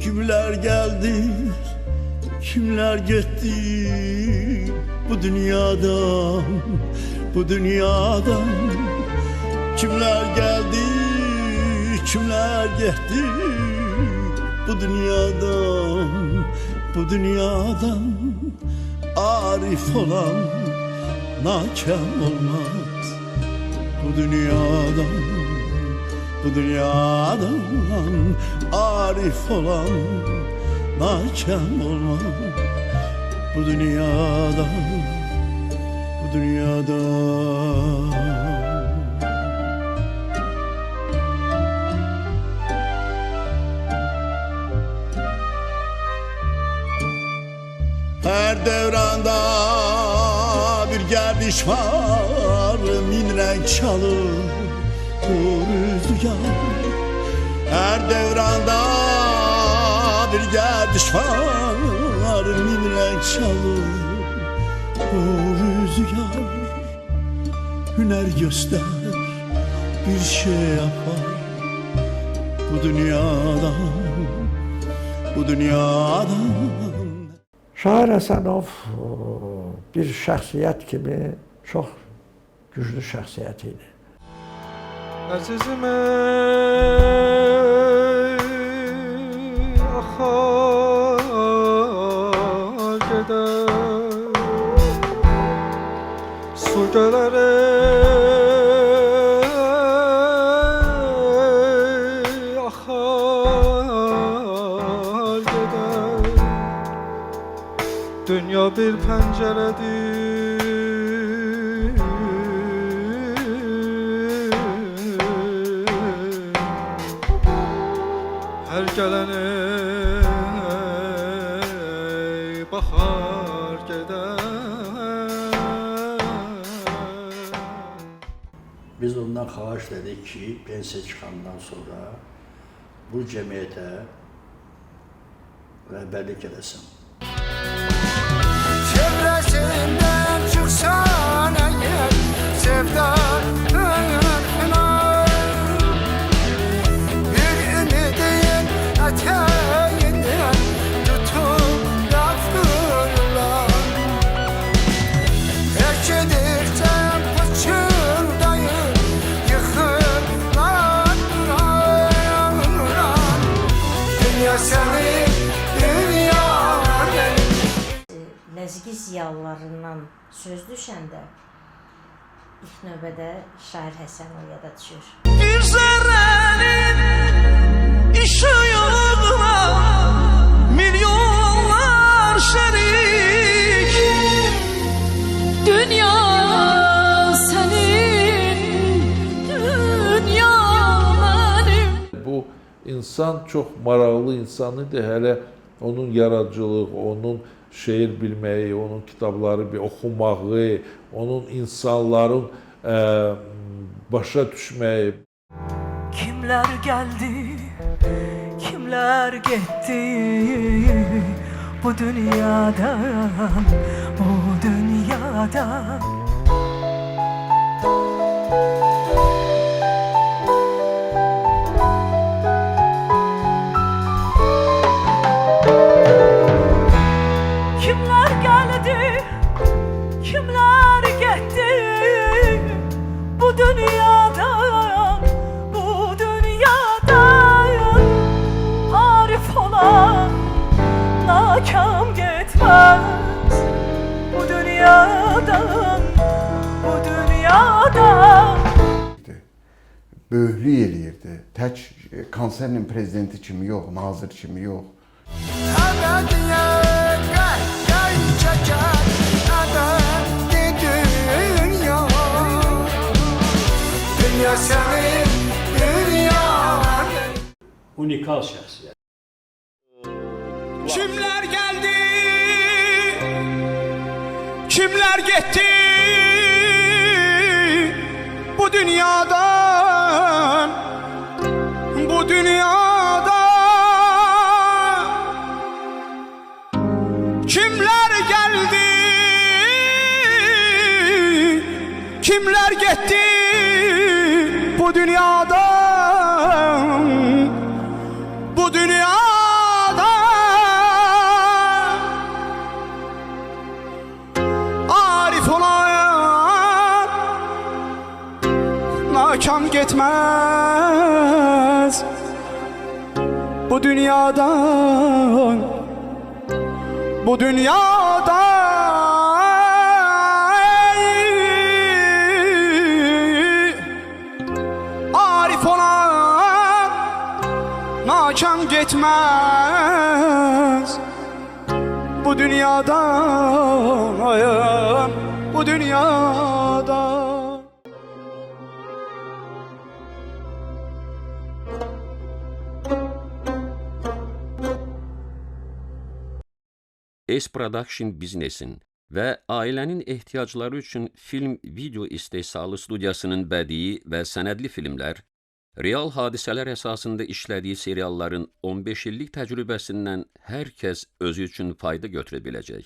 Kimler geldi, kimler gitti bu dünyadan, bu dünyadan. Kimler geldi, kimler gitti bu dünyadan, bu dünyadan. Arif olan nakem olmaz bu dünyadan, bu dünyadan. Arif olan nakem olmaz bu dünyadan, bu dünyadan. Her devranda bir gerdiş var, min renk çalır bu rüzgar. Her devranda bir gerdiş var, min renk çalır bu rüzgar. Hüner göster, bir şey yapar bu dünyadan, bu dünyadan. Şair Həsənov bir şəxsiyyət kimi çox güclü şəxsiyyət idi. Əzizim ey, axar gedər, su gələr ey, axar gedər. Dünya bir pəncərədir, hər gələn ey, baxar gedər. Biz ondan xahiş edik ki, pensiya çıxandan sonra bu cəmiyyətə rəhbərlik eləsin. Çevresinden çıksan eğer sevdanın, bir ümidin eteğinden tutup lafırlar. Eşidirsen fısıldayır yıkılan duran. Dünya senin, dünya benim. Ləzgi ziyalılarından söz düşəndə ilk növbədə Şair Həsənov yada düşür. Bir zerrenin ışığına milyonlar şerik. Dünya senin, dünya benim. Bu insan çox maraqlı insan idi. Hələ onun yaradıcılığı, onun şeir bilməyi, onun kitabları bir oxumağı, onun insanların başa düşməyi. Kimler geldi, kimler gitti bu dünyadan, bu dünyadan. Kimler geldi, kimler gitti bu dünyadan, bu dünyadan. Arif olan nakam gitmez bu dünyadan, bu dünyadan. Böyüklük eləyirdi. Tək konsernin prezidenti kimi yox, nazir kimi yox. Əbədiyə qəhqəh çəkər əbədi dünya. Dünya sənin, dünya mənim. Unikal şəxsiyyət. Kimler geldi, kimler gitti bu dünyadan, bu dünyadan. Kimler geldi, kimler gitti bu dünyadan, bu dünyadan. Nakam getməz bu dünyadan, bu dünyadan. Arif olan nakam getməz bu dünyadan, ayım, bu dünyadan. S Production biznesin və ailənin ehtiyacları üçün film video istehsalı studiyasının bədii və sənədli filmlər, real hadisələr əsasında işlədiyi serialların 15 illik təcrübəsindən hər kəs özü üçün fayda götürə biləcək.